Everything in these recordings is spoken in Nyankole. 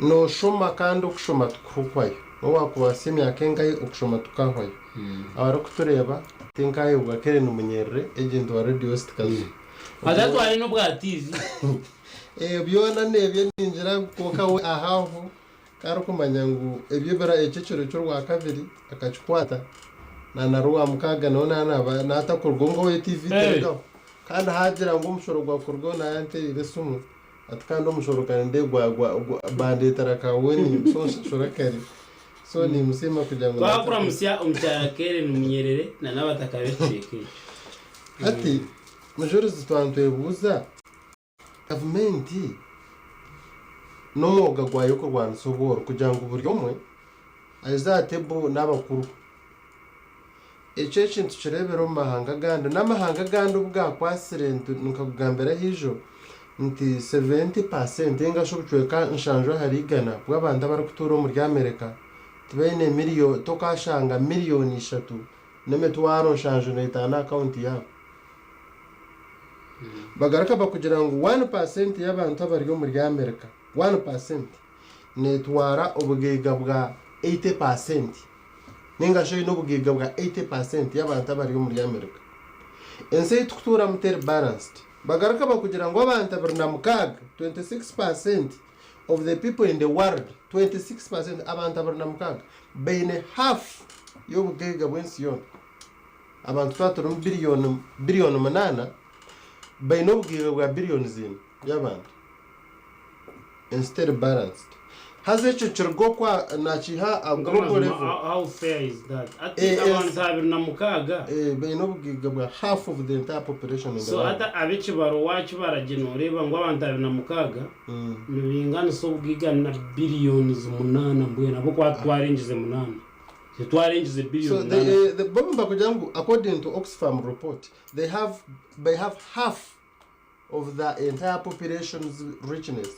Nooshoma kandi okushoma tikuhwayo. N'obu waakuba wahitsya emyaka engahi okushoma tikukahwayo. Abarikutureeba tinkaayebwa Kellen Munyerere, agent wa Radio West Kazo. Haza tware n'obwa TV. Byona n'ebye ningira ngu kwonka we ahaho ku arikumanya ngu eby'ebiro ekyo ekiro ky'orwakabiri akakikwata na na rwamukaaga nawe naaba naatakurugaho ngu owaayo TV terugaho. Kandi haagira ngu omushoro gwakurugaho naayanteereire esimu. Ati kandi omushoro kare bandeetera ka warning so nshashura kare so nimusiima kugira ngu Twakuramutsya omukyara Kellen Munyerere na n'abataka b'ekicweka ekyo. Hati Mujurizi twaba nitwebuuza gavumenti n'omwoga gwayo kurwanisa obworo kugira ngu buri omwe aze aha table n'abakuru. Ekyo ekintu tukireebera omu mahanga agandi. N'amahanga agandi obu gaakwatsire nkakugambira ahaijo nti 70% nainga shi obucweka nshanju ahari igana bw'abantu abarikutuura omuri America tibaine miliyo tokaashanga miliyooni ishatu n'emitwaro 75 aha akawunti yaabo. Bagaruka bakugira ngu 1% y'abantu abari omuri America, 1%, neetwara obugaiga bwa 80%. Nainga shi oine obugaiga bwa 80% y'abantu abari omuri America. Ensi ei turikutuuramu teri balanced. Bagaruka bakugira ngu abantu 26, 26% of the people in the world, 26% abantu 26 baine half y'obugaiga bw'ensi yoona. Abantu twaba turimu billion, billion munaana, baine obugaiga bwa billions ina y'abantu. Ensi teri balanced. Haza ekyo kiruga okwa nakiiha aha Kwonka global mazima level. how, how fair is that? Ati Eh, abantu ensi 26 eh, baine obugaiga bwa half of the entire population in the so world. hati ab'ekibaro waakibara gye nooreeba ngu abantu 26 nibinganisa obugaiga na billions munaana mbwenu ahabw'okuba hati twarengize munaana. Titwarengize So billion they, munaana. eh, the, bo nibakugira ngu according to Oxfam report they have, they have half of the entire population's richness.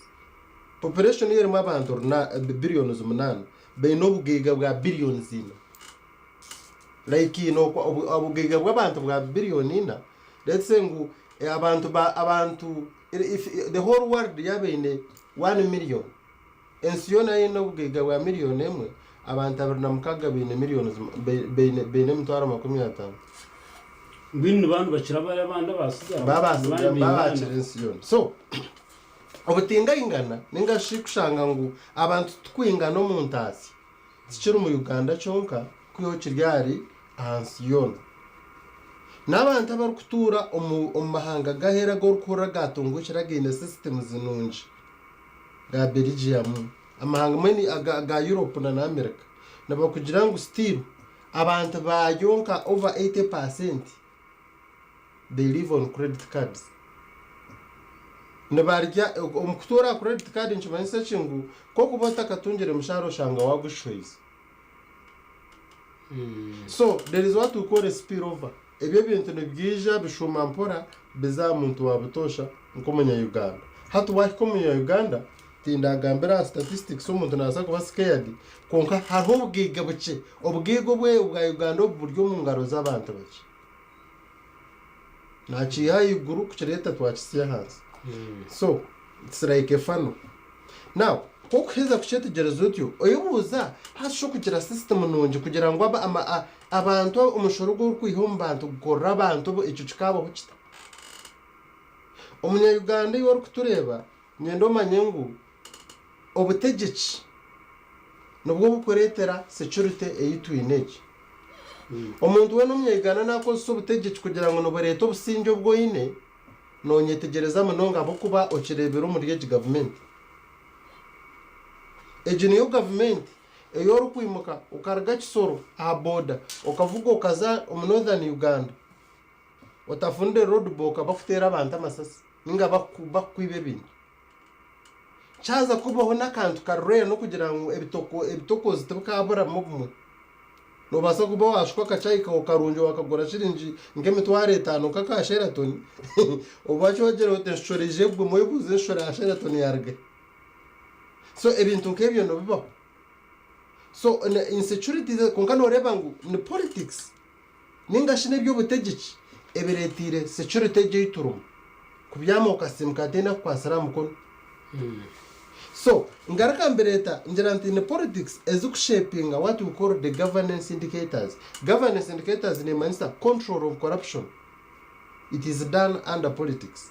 Population yo erimu abantu runa, billions munaana baine obugaiga bwa billions ina. Like nokwa obu- obugaiga bw'abantu bwa billion ina, let's say ngu eh, abantu ba abantu if the whole world yaaba eine 1 million, ensi yoona eine obugaiga bwa million emwe, abantu 26 baine millions baine baine emitwaro 50. Mbwenu nibaba nibakira bariya abandi abaatsigara? Baba bakira ensi yoona. So obutingaingana ninga shi kushanga ngu abantu titukwingana omu ntaasya tikiri mu Uganda kyonka kwihaho kiri ahari aha nsi yoona. N'abantu abarikutuura omu omu mahanga g'aheeru agu orikuhurira agaatungukire againe systems nungi ga Belgium, amahanga mbwenu aga aga Europe na na America nibakugira ngu still Abantu baayo nka over 80 percent they live on credit cards. Nibarya omu kutuura aha credit card nikimanyisa ki ngu ku okuba otakatungire mushaara oshanga waagushweize. So there is what we call a spill over. Ebyo ebintu nibyija bishuuma mpora biza aha muntu wa butoosha nk'omunya Uganda. Hati waahika omunya Uganda Tindagambire aha statistics omuntu nabaasa kuba scared kwonka hariho obugaiga bukye. Obugaiga obwe obwa Uganda obu buri omu ngaro z'abantu bakye. Nakiiha ahaiguru kukireeta twakitsya ahansi. So it's like a funnel. Now ku okuheza kukyetegyereza otyo, oyebuuza hati shi okugira system nungi kugira ngu aba ama a abantu omushoro ogu orikwiha omu bantu gukorere abantu ekyo kikabaho kita? Omunya Uganda iwe orikutureeba Nyenda omanye ngu obutegyeki nibwo burikureetera security ei twine egi. Omuntu weena omunya-Uganda naakozesa obutegyeki kugira ngu nibureeta obusingye obu oine, noonyetegyereza munonga ahabw'okuba okireebire omuri egi gavumenti. Egi niyo gavumenti ei orikwimuka okaruga Kisoro aha boda okavuga okaza omu Northern Uganda otafunire road block bakuteera abantu amasasi. Ninga bakukwiba ebintu. Kyaza kubaho n'akantu kari rare n'okugira ngu ebitoko ebitokozi tibikaburamu obumwe. Nobaasa kuba washuka akachayi kawe karungi wakagura shiringi nk'emitwaro etaano nk'aka Sheraton oba wagira oti enshusho reija egwemu oyebuuze enshusho ya Sheraton yaruga hi? So ebintu nk'ebyo nibibaho. So insecurity kwonka noreeba ngu ni politics. Ninga shi n'eby'obutegyeki ebireeteire security egi ei turimu kubyama okasiimuka hataine akukwatsire aha mukono. So ngaruka mbireeta ngira nti ni politics ezikushapinga what we call the governance indicators. Governance indicators nemanyisa control of corruption. It is done under politics.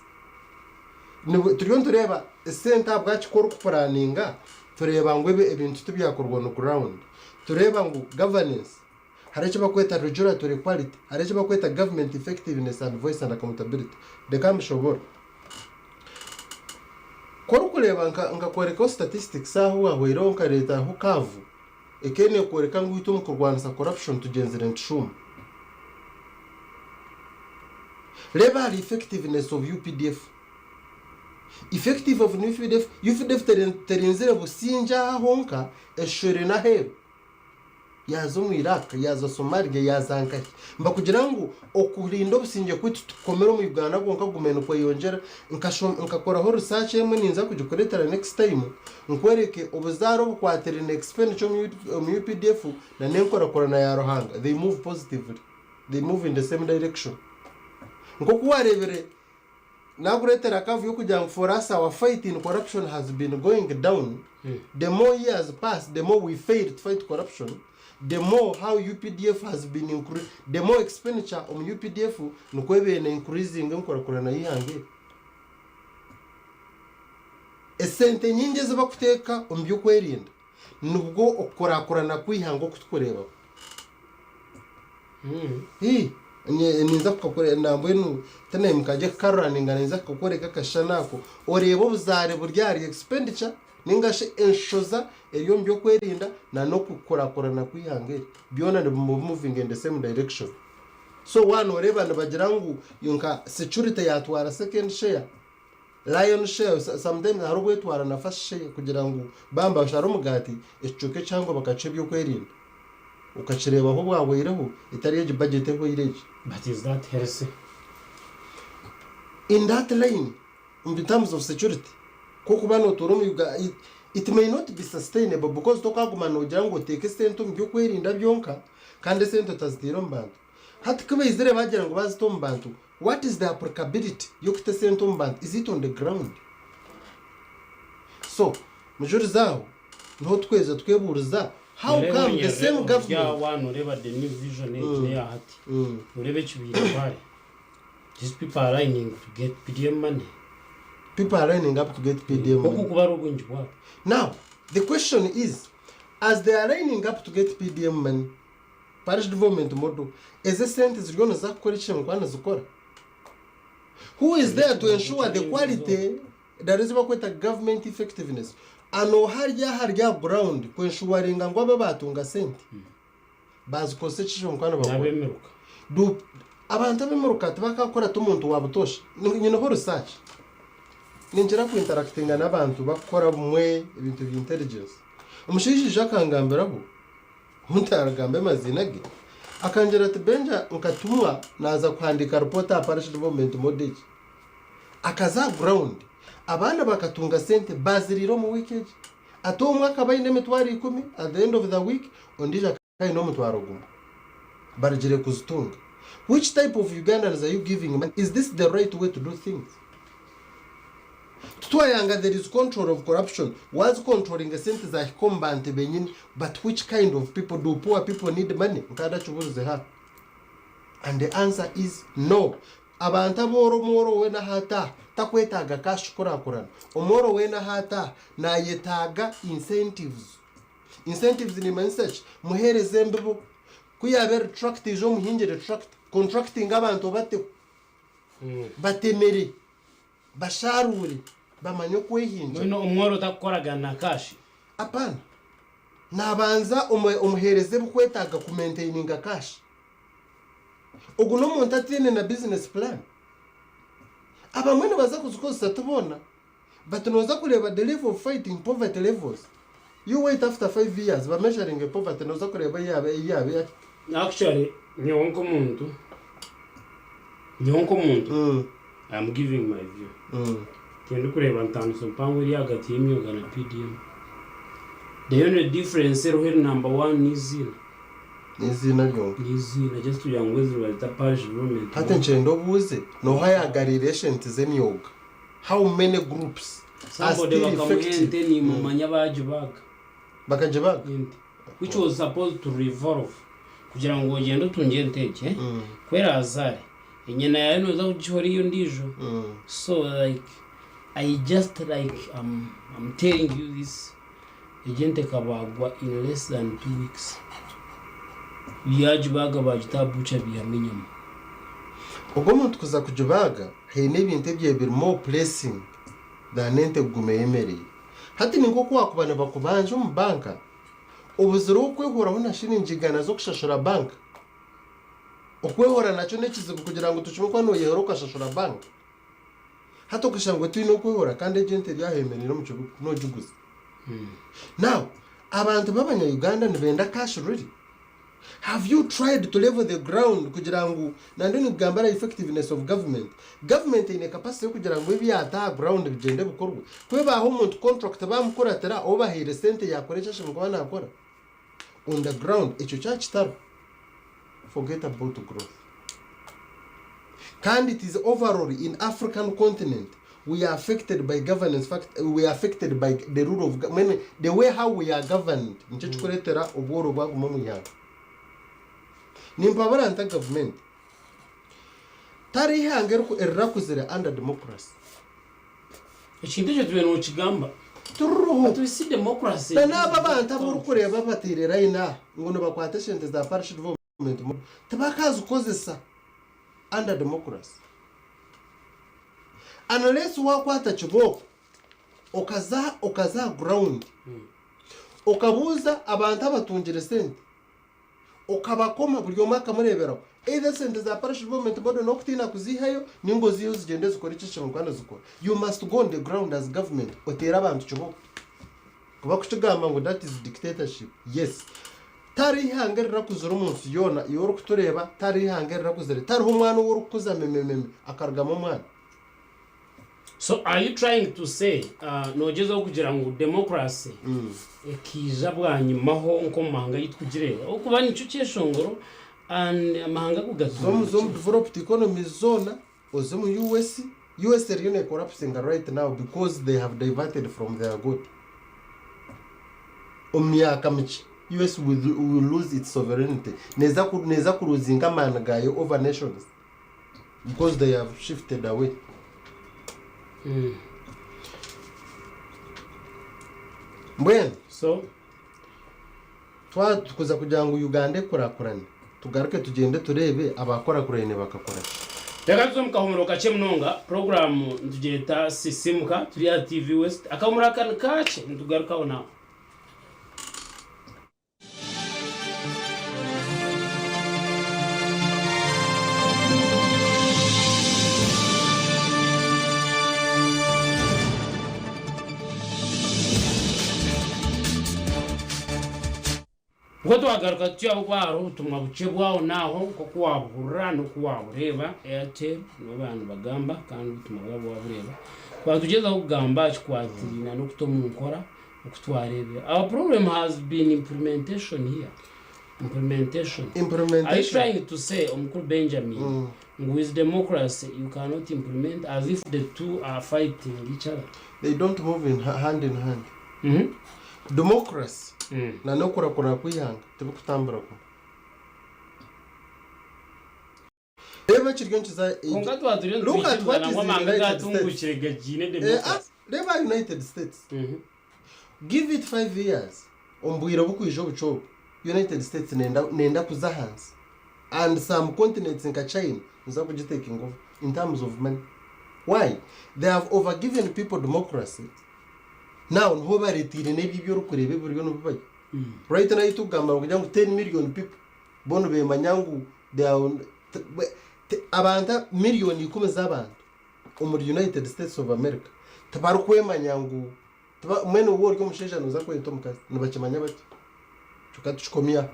Turiyo nitureeba esente ahabwaki ku orikupuraninga tureeba ngu ebintu tibyakorwa on ground. Tureeba ngu governance hariho eki barikweta regulatory quality, hariho eki barikweta government effectiveness and voice and accountability. Reka mbishoboorore. Ku orikureeba nkakworekaho statistics aha owahweireho nkareetaho curve ekaba neekworeka ngu itwe omu kurwanisa corruption tugyenzire nitushuuma. Reeba ahari effectiveness of UPDF. Effective of UPDF, UPDF terinzire busingye aha honka, eshushoire n'aheeru. Yaaza omu Iraq, yaaza Somalia, yaaza nkahi. Nibakugira ngu okurinda obusingye kwaitu tikukomire omu Uganda kwonka kugumiire nikweyongyera. Nkakoraho research emwe ninza kugikureetera next time nkworeke obuzaare obukwatiraine expenditure omu UPDF na n'enkorakorana ya Ruhanga they move positively, they move in the same direction. Nk'oku waareebire Nakuretera akavuyo kugira ngu for us our fight in corruption has been going down, the more years pass the more we fail to fight corruption, the more how updf has been incre the more expenditure omu updf nikwo ebaire ne increasing enkurakurana y'eihanga eri. Esente nyingi ezi bakuteeka omu by'okwerinda nibwo okukurakurana kw'eihanga oku tukureebaho. Ii, nye ninza kukakore nambwenu tinaimuka gye kukaruraninga ninza kukakworeka akashushani ako oreebe obuzaare buri ahari expenditure ninga shi enshoza eri omu by'okwerinda na n'okukurakurana kw'eihanga eri byona nibimuvinga in the same direction. So waaba nooreeba nibagira ngu nka security yaatwara second share, lion share sometimes hariho obu etwara na first share kugira ngu baaba nibashara omugaati ekicweka ekihango bakakiha eby'okwerinda. Okakireebaho obwahweireho etari egi budget ehweire egi. But is that healthy? In that line, in terms of security, ku okuba notuura omu Uganda, it, it may not be sustainable because tokaguma nogira ngu oteeke esente omu by'okwerinda byonka kandi esente otaziteire omu bantu. Hati ku baizire bagira ngu bazita omu bantu, what is the applicability y'okuta esente omu bantu? Is it on the ground? So, mujurizi aho, Niho tukwija twebuuriza how Noreeba come the onyerere same omuri government. aha waaba noreeba the new vision egi neya hati noreeba ekibiina mbare these people are lining to get PDM money. People are lining up to get PDM Oku money. kuba ari obwingi bwabo. Now the question is as they are lining up to get PDM money, parish development model, ezi esente ziriyo niziza kukora eki nikuba nizikora? Who is there to ensure the quality that ezi bakweta government effectiveness anoha ari ahari aha ground ku enshuwaringa ngu abo abatunga sente bazikozesa eki nikuba nibakora? N'ab'emiruka. Do abantu ab'emiruka tibakakurata omuntu wa butoosha. Nyineho research. Ninkira ku interactinga n'abantu bakukora bumwe ebintu bya intelligence. Omushaija aija akangambiraho, ou ntaragambe amaziina ge, akangira ati Benja nkatumwa naaza kuhandiika report aha parish development model egi. Akaza aha ground, abaana bakatunga sente baaziriire omu wiiki egi. Ati omwe akaba aine emitwaro ikumi at the end of the week, ondiijo akaba aine omutwaro gumwe. Barugire kuzitunga. Which type of Ugandans are you giving money? Is this the right way to do things? Titwayanga there is control of corruption, wazicontrollinga esente zahika omu bantu benyini but which kind of people do poor people need money? Nkandakiburize ha and the answer is no. Abantu abooro omworo weena ahu ataaha takwetaaga cash kukurakurana. Omworo weena ahu ataaha nayetaaga incentives. Incentives nimanyisa ki? Muheereze embibo, ku yaaba eri tractor ija omuhingire tractor, contractinga abantu obateho, batemere, basharuure, bamanye okwehingira. Mbwenu omworo takukoragana na cash? Apana. Nabanza omuheereze ebikwetaaga ku maintaininga cash. Ogu n'omuntu ataine na business plan. Abamwe nibaza kuzikozesa ti boona. But noza kureeba the level of fighting poverty levels, you wait after 5 years ba measuringe poverty noza kureeba ei yaaba ei yaaba yahika. Actually nyowe nk'omuntu, nyowe nk'omuntu I am giving my view. Tindikureeba ntaaniso mpango eri ahagati y'emyoga na PDM. The only difference eriho eri number one n'eiziina. N'eiziina ryonka. N'eiziina just kugira ngu ezi nibazeeta parish development Hati board. nikyenda obuuze, nooha yaagariire eshente z'emyoga? How many groups? Are Somebody still bakamuha effective. ente nimumanya bagibaga. Bakagibaga? Ente which was supposed to revolve kugira ngu ogyende otungye ente egi eh? Ku erazaare enyena yaayo nooza kugihora iyo ondiijo. So like I just like am am telling you this egyo ente ekabagwa in less than 2 weeks. Yaagibaga baagita aha bucha baihamu enyama. Ogwo omuntu kuza kugibaaga haine ebintu ebyabaire biri more pressing than ente kuguma eyemereire. Hati ni nk'oku waakuba nibakubanja omu banka, obuzire okwehuraho na shiringi igana z'okushashura banka. Okwehura nakyo n'ekizibu kugira ngu tukimwe kuba nooyehura okashashura banka. Hati okashanga ngu tihaine okwehura kandi egyo ente eri aho eyemereire omu kibuga noogiguza. Now, abantu b'abanya Uganda nibenda cash really? Have you tried to level the ground kugira ngu nandi nikugamba aha effectiveness of government. Government eine capacity yokugira ngu ebi yaata aha ground bigyende bikorwe. Ku ebaaha omuntu contract bamukuratira ou bahaire sente yakora eki ashemereire kuba nakora on the ground ekyo kyakitaro forget about growth. Kandi it is overall in African continent we are affected by governance fact we are affected by the rule of mbwenu the way how we are governed nikyo kikuretera obworo bwaguma omu ihanga. Nimpabura nta gavumenti tariho ihanga erirakuzire under democracy. Ekintu ekyo tubaire nokigamba. Tiriho. But we see democracy. Na n'abo abantu abu orikureeba bateire line aha ngu nibakwata esente za parish development tibakazikozesa under democracy. Unless wakwata kibooko okaza okaza aha ground okabuuza abantu abatungire sente okabakoma buri omwe akamureeberaho either esente za parish development board nokutiina kuziihayo ninga oziiheyo zigyende zikore eki zishemereire kuba nizikora. You must go on the ground as government oteere abantu kibooko. Ku bakukigamba ngu that is dictatorship, yes. Tariho ihanga erirakuzire omu nsi yoona, iwe orikutureeba, tariho ihanga erirakuzire, tariho omwana ou orikukuza memememe akarugamu omwana. So are you trying to say, nogyezaho kugira ngu democracy ekaija bwanyimaho nk'omu mahanga ahu turikugireeba ahabw'okuba nikyo kyeshongoro and amahanga ago Z'omu z'omu developed economies zoona, oze omu US, US eriyo necollapsinga right now because they have diverted from their God. Omu myaka mikye US will, will lose its sovereignty. Neeza ku, neeza kuruzinga amaani gaayo over nations because they have shifted away. Mbwenu So Twaba tukuza kugira ngu Uganda ekurakurane, tugaruke tugyende tureebe abakorakuraine bakakora ki. Reka tuze omu kahumuro kakye munonga. Puroguraamu nitugyeta Sisimuka, turi aha TV West. Akahumuro aka ni kakye, nitugaruka ahonaaho. Nikwo twagaruka tutyo ahabw'okuba hariho obutumwa bukye bw'aho n'aho nk'oku waabuhurira n'oku waabureeba. Airtel nibo baaba nibagamba kandi obutumwa bwabo waabureeba. Twaba nitugyezaho kugamba aha kikwatiraine n'okuta omu nkora oku twareebire. Our problem has been implementation here. Implementation. Are you Implementation. trying to say omukuru Benjamin ngu with democracy you cannot implement as if the two are fighting each other? They don't move in hand in hand. Democracy na n'okurakurana kw'eihanga tibikutambura kumwe. Reeba ekiriyo nikiza Kwonka twaba turiyo Look at what nitwikirizana is ngu in amahanga United States. agaatungukire gagiine Eh, ah, democracy. reeba United States. Give it 5 years omu bwire obukwija obucye obu United States nenda nenda kuza ahansi and some continents nka China niza kugi taking over in terms of money. Why? They have over given people democracy now niho baretiire n'ebyo ebi orikureeba ebiriyo nibibayo. Right now ei turikugamba nikugira ngu 10 million people bo nibemanya ngu they are on abantu miriyoni ikumi z'abantu omuri United States of America tibarikwemanya ngu tiba mbwenu waaba ori omushaija nooza kweta omukazi nibakimanya batyo kyonka tukikomye aho.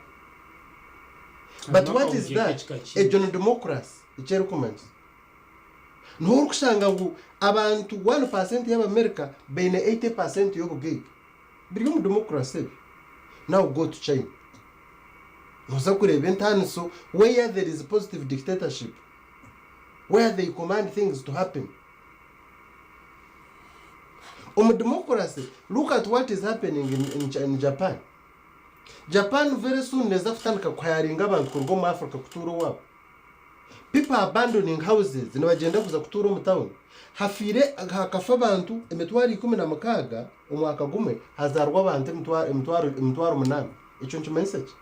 But what is that? Egyo ni democracy eki erikumanyisa. Niho orikushanga ngu abantu 1% y'Abamerika baine 80% y'obugaiga. Biri omu democracy ebyo. Now go to China. Nooza kureeba entaaniso where there is positive dictatorship, where they command things to happen. Omu democracy, look at what is happening in, in, in Japan. Japan very soon neza kutandika kuhayaringa abantu kuruga omu Africa kutuura owaabo. People are abandoning houses nibagyenda kuza kutuura omu town. Hafiire hakafa abantu emitwaro 16 omwaka gumwe hazaarwa abantu emitwaro emitwaro 800. Ekyo nikimanyisa ki?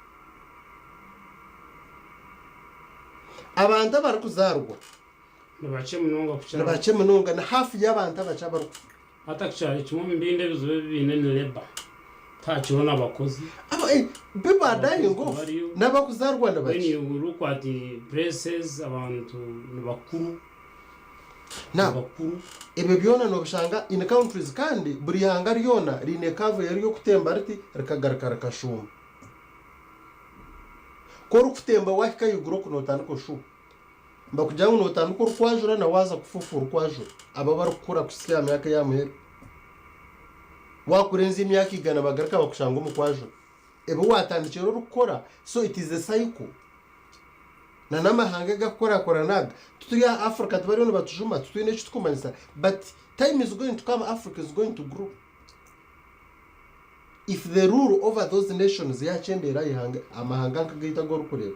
Abantu abarikuzaarwa Ni bakye munonga kukira. Ni bakye munonga, ni haafu y'abantu abakye abarikufa. Hati actually kimwe omu bindi ebizibu ebi baine ni labour. Tihakiriho n'abakozi. Aba, eh, people are dying Abakozi off. tibariyo. N'abakuzaarwa ni When bakye. you look at places abantu ni bakuru. Now, Ni bakuru. ebyo byona noobishanga in countries kandi buri ihanga ryona riine curve yaryo y'okutemba riti rikagaruka rikashuuma. Ku orikutemba waahika ahaiguru oku nootandika oshuuma. Nibakugira ngu nootandika orikwajura na waaza kufa ofa orikwajura. Abo abarikukura kuhitsya aha myaka ey'aha muheru. Waakurenzya emyaka igana bagaruka bakushanga omu kwajura. Ebi waatandikire orikukora, so it is a cycle. Na n'amahanga agakukurakurana aga, tituri aha Africa tibariyo nibatujuma, titwine eki turikumanyisa but time is going to come Africa is going to grow. If the rule over those nations yaakyendeera aha ihanga, amahanga nk'agaitu agu orikureeba,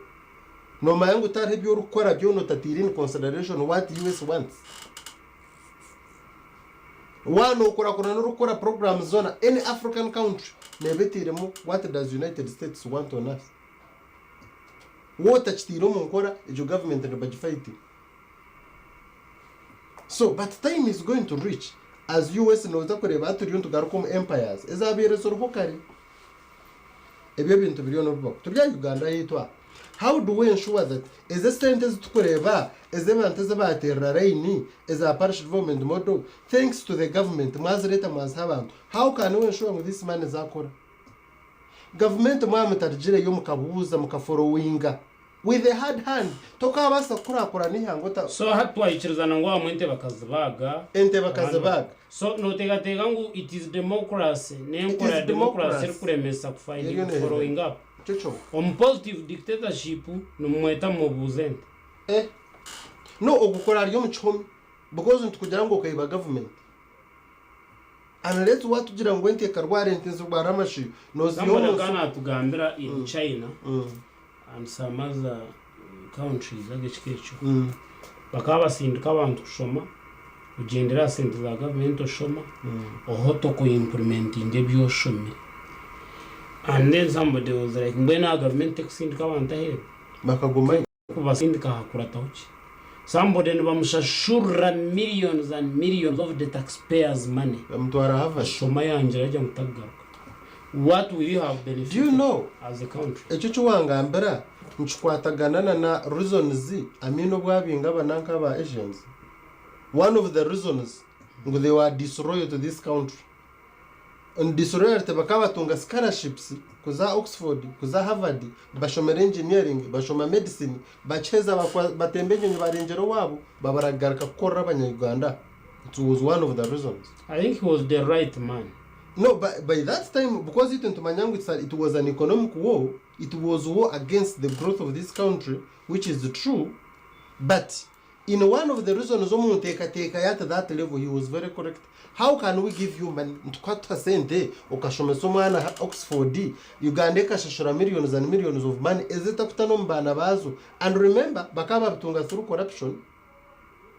noomanya ngu tihariho ebi orikukora byona otataire in consideration what US wants. Waaba nookurakurana orikukora programs zoona, any African country neeba etairemu what does United States want on us. Waaba otakitaire omu nkora, egyo government nibagifightinga. So but time is going to reach as US noza kureeba hati turiyo nitugaruka omu empires ezabaire ziriho kare. Ebyo ebintu biriyo nibibaho. Turi aha Uganda yaitu aha. How do we ensure that ezi esente ezitukureeba ez'abantu ezi baterera layini eza parish development model thanks to the government mwazireeta mwaziha abantu how can we ensure ngu this money zakora? Gavumenti mwaba mutarugireyo mukabuuza mukaforowinga With a hard hand, tokaabaasa kukurakurana eihanga ota. So hati twaikirizana ngu abamwe ente bakazibaaga. Ente bakazibaaga. So noteekateeka ngu it is democracy, It n'enkora is ya democracy democracy. erikuremesa ku Eriyo finding neeheza. following up. Nikyo kyonka. Omu positive dictatorship nimumweta mumubuuza ente. Eh. No, ogukora ari omu kihome because nitukugira ngu okaiba government. Unless watugira ngu ente ekarwara ente nizirwara amashiyo, noziiha Somebody omu akaba nsiko. natugambira in China and some other countries ag'ekika ekyo bakaba basindika abantu kushoma ogyendera aha sente za gavumenti oshoma ohote oku implementinga ebi oshomire and then somebody was like mbwenu aha gavumenti tekusindika abantu aheeru Bakagumayo. Kubasindika hakurataho ki? Somebody nibamushashurira millions and millions of the taxpayers money Bamutwara Harvard. ashoma yangira arya ngu takugaruka. What will you have Do you benefited know as a country? ekyo eki wangambira nikikwatagana na na reasons Amin obu abinga aba nanka aba Asians? One of the reasons ngu they were disloyal to this country. On disloyalty bakaba batunga scholarships kuza Oxford, kuza Harvard, bashomera engineering, bashoma medicine, bakiheza batemba enyonyi barengyera owaabo babaragaruka kukorera abanya Uganda. It was one of the reasons. I think he was the right man. No, by, by that time, because itwe nitumanya ngu it was an economic war, it was war against the growth of this country, which is true, but In one of the reasons omu nteekateeka ye at that level he was very correct. How can we give you money nitukuha tuta sente okashomesa omwana aha Oxford, Uganda ekashashura millions and millions of money ezitakuta n'omu baana baazo and remember bakaba babitunga through corruption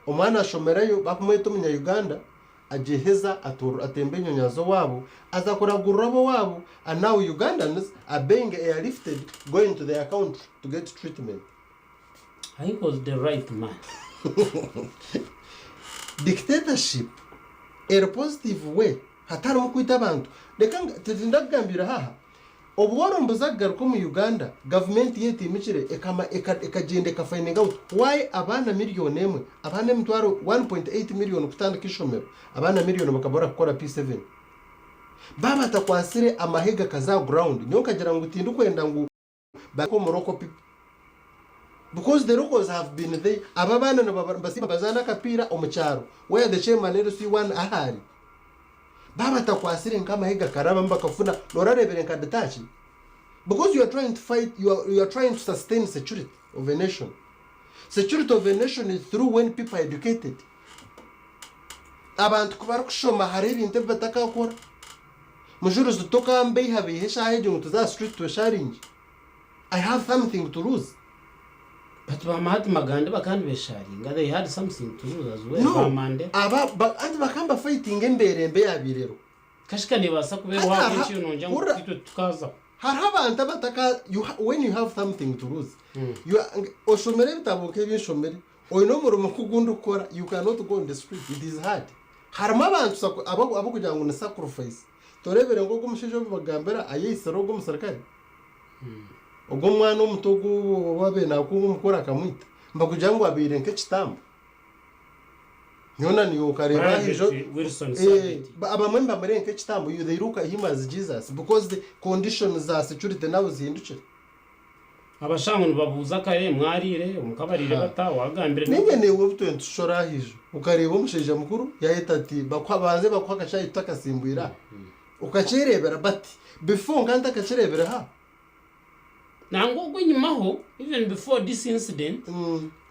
omwana ashomerayo bakumweta omunya Uganda agyeheza atemba enyonyi aza owaabo aza kuragurira ab'owaabo and now Ugandans are being airlifted going to their country to get treatment. I was the right man. Dictatorship eri positive way hatarimu kwita abantu. Reka tindakugambira haha obworo nibuza kugaruka omu Uganda gavumenti yaitu eimukire ekama ekagyenda eka finding out why abaana miriyoni emwe abaana emitwaro 1.8 miriyoni kutandika ishomero abaana miriyoni bakabura kukora P7 baaba batakwatsire amahe gakaza aha ground nyowe nkagira ngu tindikwenda ngu Bari local people because the locals have been there aba abaana nibasiiba nibazaana akapiira omu kyaro where the chairman LC1 ahari baaba batakwasire nk'amahe gakarabamu bakafuna norareebire nka detach because you are trying to fight you are, you are trying to sustain security of a nation security of a nation is through when people are educated. Abantu ku barikushoma hariho ebintu ebi batakakora. Mujurizi tokambeihabeiha eshaaha egyo ngu tuze aha street twesharinge. I have something to lose. But ba Mahatma Gandhi bakaba nibesharinga they had something to lose as well No, ba Mandela. aba ba, anti bakaba nibafightinga embeera embi eyaabaire eriho. Kashika nebaasa kuba eriho Hati ahabw'enki hariho, nongyera ngu hurira, itwe tukazaho. hariho abantu abataka, you, ha- when you have something to lose, you are, oshomire ebitabo nk'ebi nshomire, oine omurimo nk'ogu ndikukora, you cannot go on the street, it is hard. Harimu abantu saku- abo- abokugira ngu ni sacrifice. Toreebire ngu ogu omushaija ou bagambira ayeitsire ogu omusirikare? Ogwo omwana omuto ogu ou abaire naakunga omukuru akamwita, nibakugira ngu abaire nk'ekitambo. Nyowe naiwe okareeba Private ahaija Wilson eh, Sabiti. abamwe nibamureeba nk'ekitambo, you they look at him as Jesus because the conditions za security now zihindukire. Abashango nibabuuza kare mwariire, omuka bariire Ha. bata, waagambire Ninye nabo. naiwe obu twena tushora ahaija okareeba omushaija mukuru yaayeta ati bakuha banze bakuhe akashaayi tutakasimbwire aha. Okakyereebera but before nka ntakakireebire ha. Nangwa ogwo enyimaho even before this incident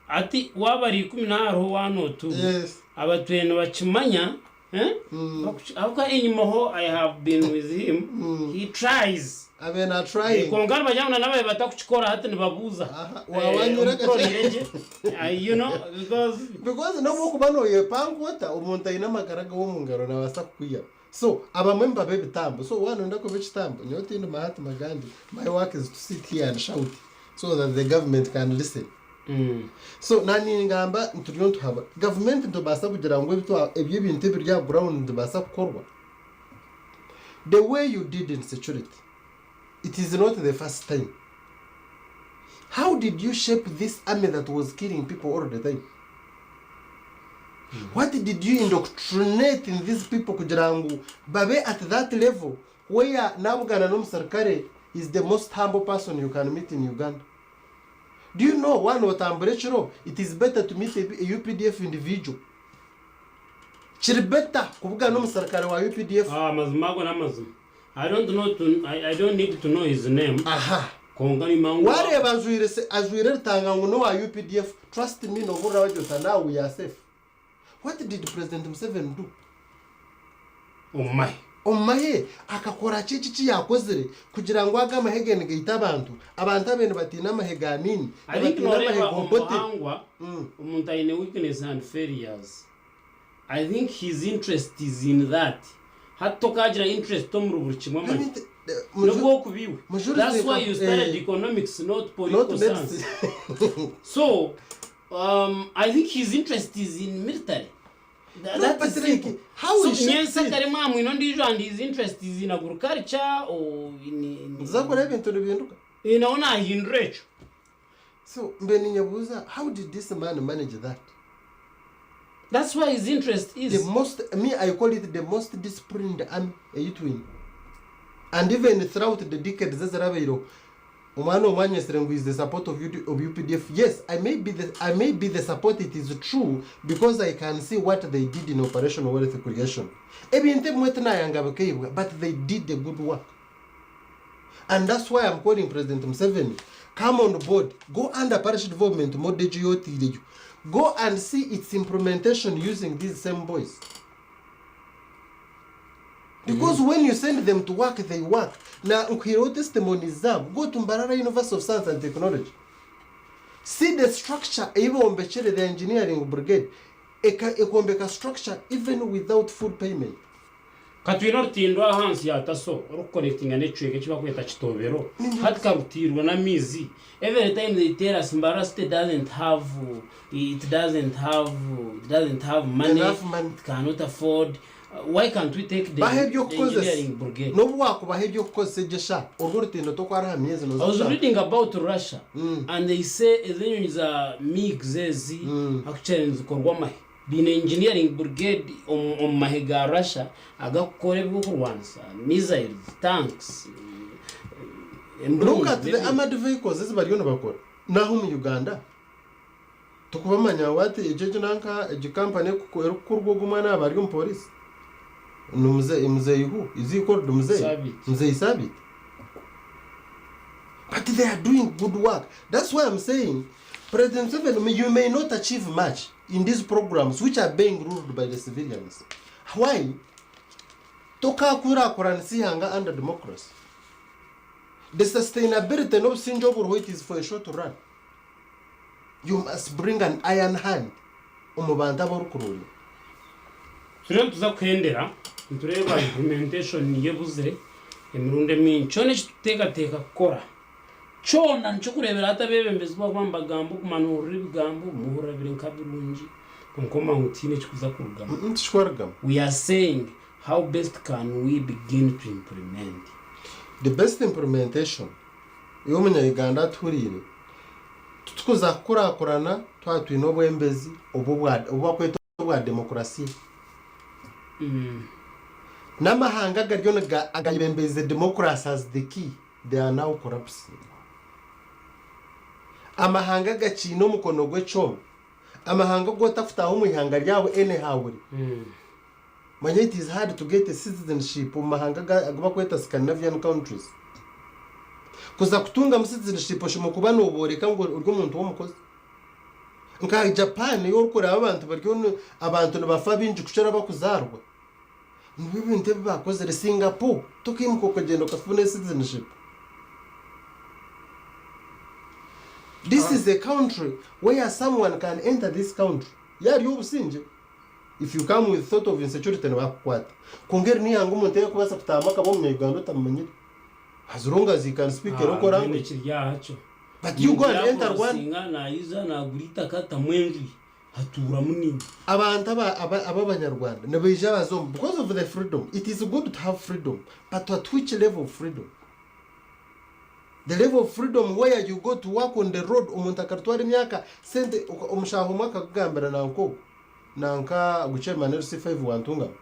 ati waaba ari ikumi na hariho one or two Yes. abatwire nibakimanya eh? Ahabw'okuba enyimaho I have been with him he tries Abe na trying. Kwonka nibagira ngu na nabaire batakukikora hati nibabuuza Aha, wawanyura Eh, omukorire gye you know because Because n'obu okuba noyepanka ota omuntu aine amagara gawe omu ngaro nabaasa kukwihaho. So abamwe nibaba ebitambo so waaba noyenda kuba ekitambo nyowe tindi Mahatma Gandhi my work is to sit here and shout so that the government can listen. So naningamba turiyo nituhabura gavumenti nitubaasa kugira ngu ebi ebintu ebiri aha ground nibibaasa kukorwa the way you did in security it is not the first time how did you shape this army that was killing people all the time What did you indoctrinate in these people kugira ngu babe at that level where nabugana n'omusirikare is the most humble person you can meet in Uganda? Do you know waaba notambura ekiro it is better to meet a UPDF individual kiri better kubugana omusirikare wa UPDF Ah, amazima ago n'amazima. I don't know to, I, I don't need to know his name. Aha. Kwonka nimanya ngu Wareeba ajwaire se ajwaire eritanga ngu n'owa UPDF trust me nohurira wagira oti now we are safe. What did President Museveni do? Omu mahe. Omu mahe akakora ki eki eki yakozire kugira ngu ago amahe ge nigaita abantu, abantu abe nibatiina amahe ga Amin, I think nibatiina amahe noreeba ga omu Obote. buhangwa omuntu aine weakness and failures. I think his interest is in that. Hati tokagira interest omuri buri kimwe manya. Nobu okuba iwe. That's why you studied economics not political science. So I think his interest is in military. That is simple. So nyensi kare mwamwine ondiijo and his interest is in agriculture or in Nituza kureeba ebintu nibihinduka. Nawe nahindura ekyo. So mbe ninyebuuza how did this man manage that? That's where his interest is. The most, me I call it the most disciplined army ei twine. And even throughout the decades ezirabaireho, omwana omwe anyesire ngu is the support of, UD, of UPDF. Yes, I may be the, I may be the support, it is true, because I can see what they did in Operation Wealth Creation. Ebintu ebimwe tinayanga bikaibwa, but they did a good work. And that's why I'm calling President Museveni, come on board, go under parish development model egyo eyotaireyo, go and see its implementation using these same boys. Because mm. when you send them to work, they work. Na nkuhireho testimonies zaabo. Go to Mbarara University of Science and Technology. See the structure ei bombekire the engineering brigade. Ekombeka structure even without full payment. Ka twine orutindo ahansi ya Taso orikukonectinga n'ekicweka eki barikweta Kitobero. Hati karutiirwe n'amaizi. Every time they tell us Mbarara City doesn't have, it doesn't have, it doesn't have money, Enough money. it cannot afford. Why can't we take the, Bahe the eby'okukozesa. engineering brigade? N'obu waakubaha eby'okukozesa egyo eshaaha, orwo orutindo tokwara aha myezi I was nooza kushanga. reading about Russia and they say ezi enyonyi za MiGs ezi actually nizikorwa amahe. Baine engineering brigade omu mahe ga Russia agakukora eby'okurwanisa, missiles, tanks, embundu Look at the armored vehicles ezi bariyo nibakora n'aha omu Uganda tokubamanya what egyo egyo nanka egi company erikukurwa ogu omwana yaaba ari omu police ni mzee mzee who is he called mzee Sabiti. mzee Sabiti but they are doing good work that's why I'm saying President Museveni you may not achieve much in these programs which are being ruled by the civilians. Why? Tokakurakuranisa ihanga under democracy. The sustainability n'obusingye oburiho it is for a short run. You must bring an iron hand omu bantu abu orikururinga. Turiyo nituza kuhendera nitureeba implementation niyo ebuzire emirundi emingi. Kyona eki turikuteekateeka kukora kyona nikyo kureebera hati abeebembezi ku barikuba nibagamba okuguma noohurira ebigambo obumwe ohurira biri nka birungi kwonka omanya ngu tihaine ekirikuza kurugamu. Tikikwarugamu. We are saying how best can we begin to implement. The best implementation iwe omunya-Uganda atuhuriire, titukuza kukurakurana twaba twine obwembezi obu obu bakweta obwa demokurasiya. N'amahanga agariyo niga agayebembeize democracy as the key, they are now collapsing. Amahanga agakiine omukono gw'ekyoma, amahanga agu otakutaaha omu ihanga ryabo anyhow ri, Manya it is hard to get a citizenship omu mahanga agu bakweta Scandinavian countries. Kuza kutungamu citizenship oshemeriire kuba noboreka ngu ori omuntu w'omukozi. Nka Japan ei orikureeba abantu bari abantu nibafa baingi kukira abakuzaarwa. Nibyo ebintu ebi bakozire. Singapore tokaimuka okagyenda okafuna citizenship. This is a country where someone can enter this country yaarya obusingye. If you come with thought of insecurity nibakukwata. Kwonka eri n'eihanga omuntu ei arikubaasa kutaahamu akaba omunya-Uganda otamumanyire. As long as he can speak a local Mbwenu language. ekiri aha kyo. But you go and enter Rwanda. Omuntu naija nagura eitaka atamu enju ye atuuramu niiwe. Abantu aba aba ab'abanyarwanda nibaija baza omu because of the freedom. It is good to have freedom but at which level of freedom? The level of freedom where you go to work on the road omuntu akarutwara emyaka sente omushaaha omwe akakugambira nanka ogwo nanka ogu chairman LC5 wa Ntungamo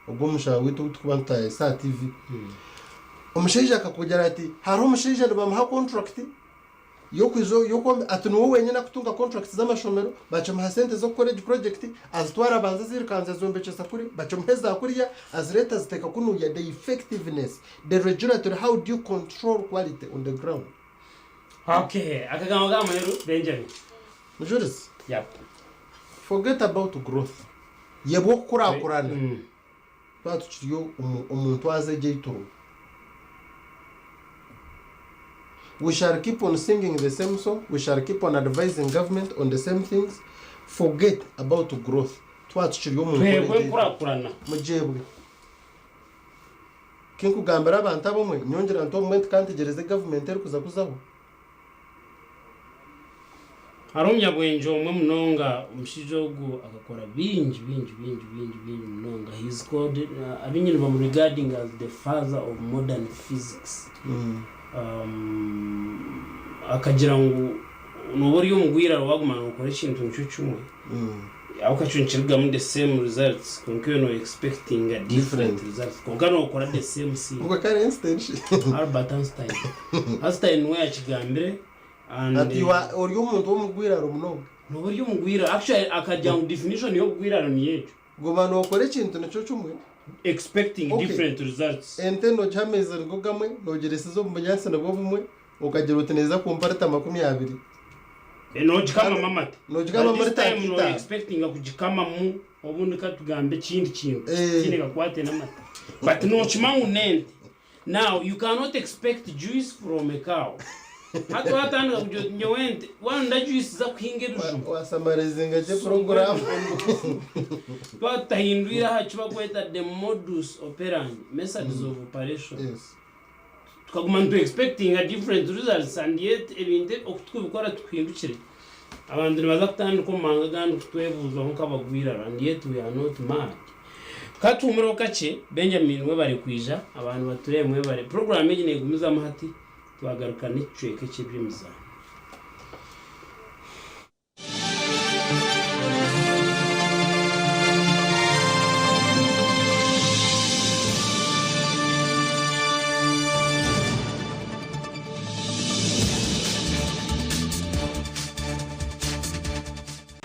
ogwo omushaaha waitu ou turikuba nitutaayaayisa aha TV omushaija akakugira ati hariho omushaija nibamuha contract y'okwija y'okwombe ati niwe wenyine akutunga contracts z'amashomero bakimuha sente z'okukora egi project azitwara abanza azirukanza azombekyesa kuri bakimuha eza kuriya azireeta aziteeka kunuya the effectiveness the regulatory how do you control quality on the ground. Okay, akagambo ka muheru Benjamin. Mujurizi, Yep. forget about growth yebwa okukurakurana twaba tukiri omu omu ntwaza egi ei turimu. We shall keep on singing the same song, we shall keep on advising government on the same things, forget about growth twaba tukiri omu nkora Twebwe egi ei turimu. enkurakurana. Mugyebwe. Kinkugambira abantu abamwe, nyongyera nti obumwe nti kantegyereze gavumenti erikuza kuzaho. Hariho omunyabwengye omwe munonga, omushaija ogu akakora bingi bingi bingi bingi bingi munonga. He is called, abaingi nibamu regarding as the father of modern physics. Um, akagira ngu nooba ori omugwiraro waaguma nookora ekintu nikyo kimwe, ahabw'okuba ekyo nikirugamu the same results kwonka iwe no expectinga different results kwonka nookora the same thing. Ogwo akaba ari Einstein shi? Albert Einstein. Einstein niwe yakigambire and Ati you are ori omuntu w'omugwiraro munonga. Nooba ori omugwiraro. Actually akagira ngu definition y'obugwiraro niyo egyo. Guma nookora ekintu nikyo kimwe. Expecting Okay. different results. Ente noogiha amaizi nigo gamwe, noogirisiza omu bunyaatsi nibwo bumwe, Okagira oti neeza kumpa rita 20. Noogikamamu amate. Noogikamamu But this rita time nka no itaano. expectinga kugikamamu obundi ka tugambe ekindi kintu Eh. kitiine kakwate n'amate. But nookima ngu n'ente. Now you cannot expect juice from a cow. Hati waatandika kugira oti nyowe ente, waronda juice z'akuhinga ebijuma. Wasamarizinga gye puroguraamu. Twaba tutahindwire aha ki bakweta the modus operandi, methods of operation. Yes. Tukaguma nitu expectinga different results and yet ebintu oku tukubikora tikuhindukire. Abantu nibaza kutandika omu mahanga agandi kutwebuuzaho nk'abagwiraro and yet we are not mad. Ka tuhumureho kakye, Benjamin webare kwija, abantu batureebe mwebare. Puroguraamu egi neegumizamu hati, twagaruka n'ekicweka eky'eby'emizaano.